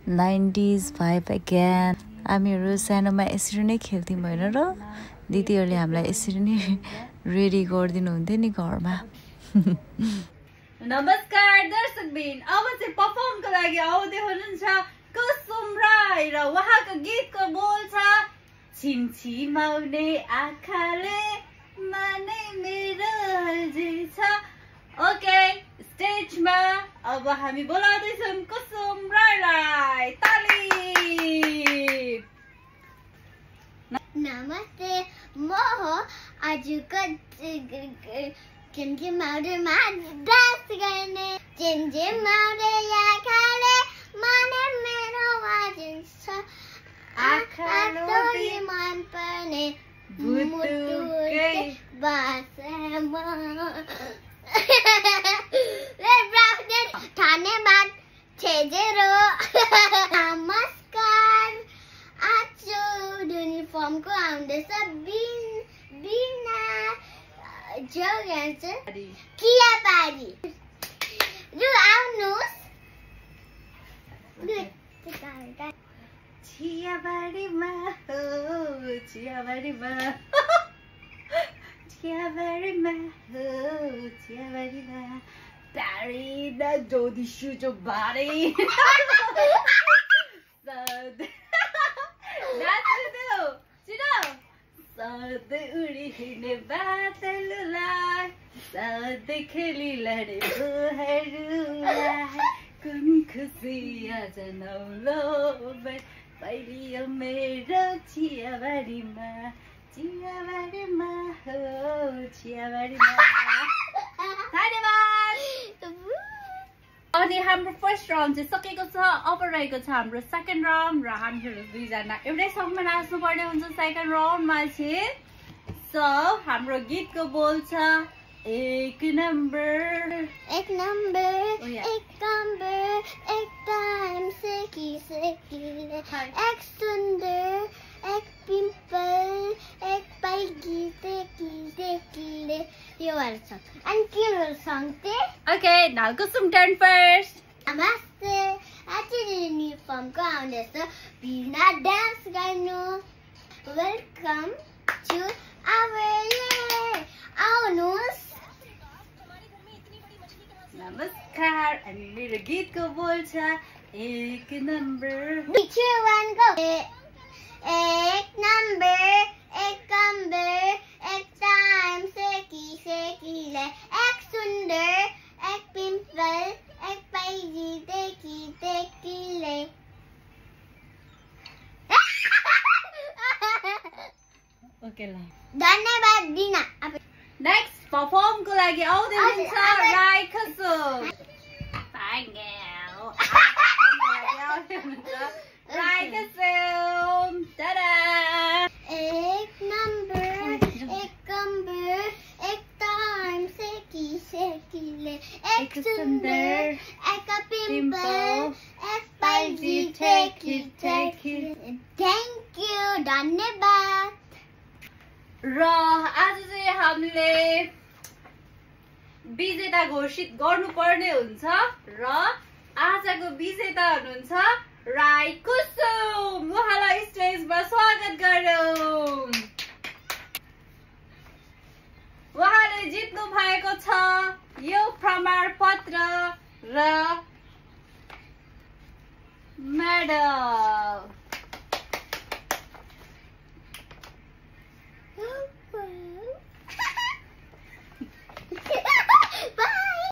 90s vibe again. हामीहरु सानोमा यसरी नै खेल्थ्यौं हैन र दिदीहरुले हामीलाई यसरी नै रेडी गर्दिनु हुन्थ्यो नि घरमा. नमस्कार दर्शकबिन, अब चाहिँ परफर्मको लागि आउँदै हुनुहुन्छ कुसुम राई र उहाँको गीतको बोल छ छिमछिमाउने आँखाले माने मेरो हल्जी छ. ओके, स्टेजमा अब हामी बोलाउँदैछौँ कुसुम राईलाई. ताली. नमस्ते, म हो आजको छिमछिमाउनेमा डान्स गर्ने. छिमछिमाउने आँखाले माने मेरो हल्जी छ. आँखाले मन पर्ने मुटुकै बासमा. धन्यवाद छेजेरो. नमस्कार, आज युनिफर्मको आउँदैछ बिना जोगान्छ कियाबारी. लु आउनुहोस्. चियाबारीमा हो चियाबारीमा चियाबारीमा हो चियाबारीमा बारी न जोडी सुजो बारी. सधैँ उडी हिँड्ने बादललाई सधैँ खेली लडेकोहरूलाई कुन खुसी आज नौलो पाइलियो मेरो चियाबारीमा चियाबारीमा हो चियाबारीमा. धन्यवाद. अनि हाम्रो फर्स्ट राउन्ड चाहिँ सकेको छ. अब रहेको छ हाम्रो सेकेन्ड राउन्ड र हामीहरू दुईजना एउटै सङमा नाच्नु पर्ने हुन्छ सेकेन्ड राउन्डमा चाहिँ. सो हाम्रो गीतको बोल छ एक नम्बर एक टाइम सेकी सेकीले. एक सुन्दर एक पिम्पल एक पाइकी सेकी सेकीले. यो वाला छ. अनि के सङ चाहिँ? ओके, नाउ कुसुम टर्न फर्स्ट. नमस्ते, आज युनिफर्मको आउँदैछ बिना डान्स गर्नु. वेलकम टु आवर आउनुहोस्. नमस्कार, अनि मेरो गीतको बोल छ एक नम्बर. एक नम्बर एक टाइम सेकी सेकीले. एक सुन्दर एक पिम्पल एक पाइजी देखी देखीले. ओके ल. धन्यवाद दिना. नेक्स्ट परफर्मको लागि आउँदै हुनुहुन्छ राई कुसुम. राई कुसुम. टाडा. एक नम्बर एक टाइम सेकी सेकीले. एक सुन्दर एक पिम्पल एक पाइजी देखी देखीले. थ्याङ्क यू, धन्यवाद. र आज चाहिँ हामीले विजेता घोषित गर्नुपर्ने हुन्छ र आजको विजेता हुनुहुन्छ राई कुसुम. उहाँलाई स्टेजमा स्वागत गरौँ. उहाँले जित्नु भएको छ यो प्रमाणपत्र र मेडल.